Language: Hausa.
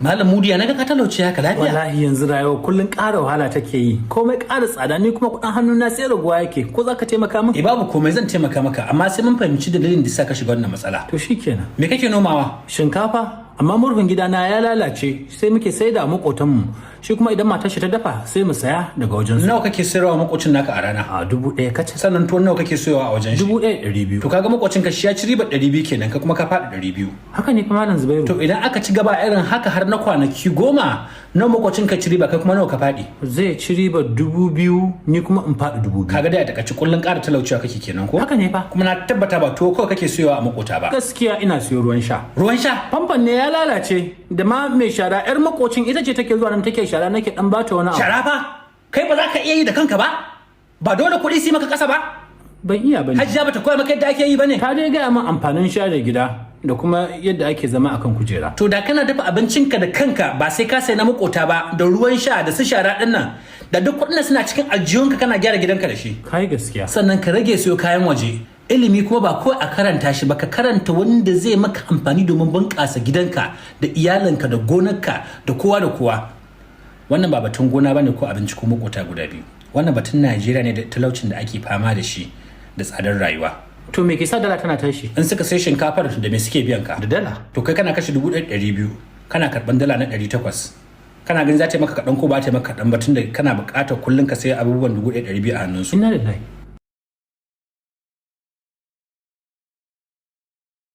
Malam Mudi, ya naga ka talauce haka, lafiya? Wallahi yanzu rayuwa kullun ƙara wahala take yi. Komai ƙara tsada, ni kuma kuɗin hannuna sai raguwa yake. Ko za ka taimaka min? Eh, babu komai, zan taimaka maka, amma sai mun fahimci dalilin da sa ka shiga wannan matsala. To shikenan. Me kake nomawa? Shinkafa, amma murhun gidana ya lalace, sai muke saida maƙotanmu. Shi kuma idan matar shi ta dafa, sai mu saya daga wajen su. Nawa kake sayarwa makocin naka a rana? A 1,000 kacal. Sannan tuwon nawa kake sayowa a wajen shi? 1,200. To kaga makocin ka shi ya ci riba 200 kenan, ka kuma ka faɗi 200. Haka ne fa, Malam Zubairu. To idan aka ci gaba irin haka har na kwanaki 10, nawa makocin ka ci riba, kai kuma nawa ka faɗi? Zai ci riba 2,000, ni kuma in faɗi 2,000. Kaga dai a takaice kullun ƙara talaucewa kake kenan, ko? Haka ne fa. Kuma na tabbata ba tuwo kawai kake sayowa a makota ba. Gaskiya ina siyo ruwan sha. Ruwan sha? Famfon ne ya lalace, da ma mai shara, yar makocin ita ce take zuwa nan take shara, nake dan bata wani abu. Shara fa? Kai ba za ka iya yi da kanka ba? Ba dole kuɗi su yi maka ƙasa ba? Ban iya bane. Hajiya bata koya maka yadda ake yi bane? Ta dai gaya min amfanin share gida da kuma yadda ake zama akan kujera. To da kana dafa abincinka da kanka, ba sai ka sayi na makota ba, da ruwan sha da su shara din nan, da duk kuɗin suna cikin aljihunka kana gyara gidanka da shi. Kai gaskiya. Sannan ka rage siyo kayan waje. Ilimi kuma ba kawai a karanta shi ba, ka karanta wanda zai maka amfani domin bunƙasa gidanka da iyalinka da gonarka da kowa da kowa. Wannan ba batun gona bane ko abinci ko makota guda biyu. Wannan batun Najeriya ne da talaucin da ake fama da shi da tsadar rayuwa. To me ke sa dala tana tashi? In suka sai shinkafar, da me suke biyan ka? Da dala. To kai kana kashe 1,200, kana karban dala na 800. Kana ganin za ta yi maka kaɗan ko ba ta yi maka kaɗan ba, tunda kana buƙatar kullum ka sayi abubuwan 1,200 a hannunsu? Inna lillahi.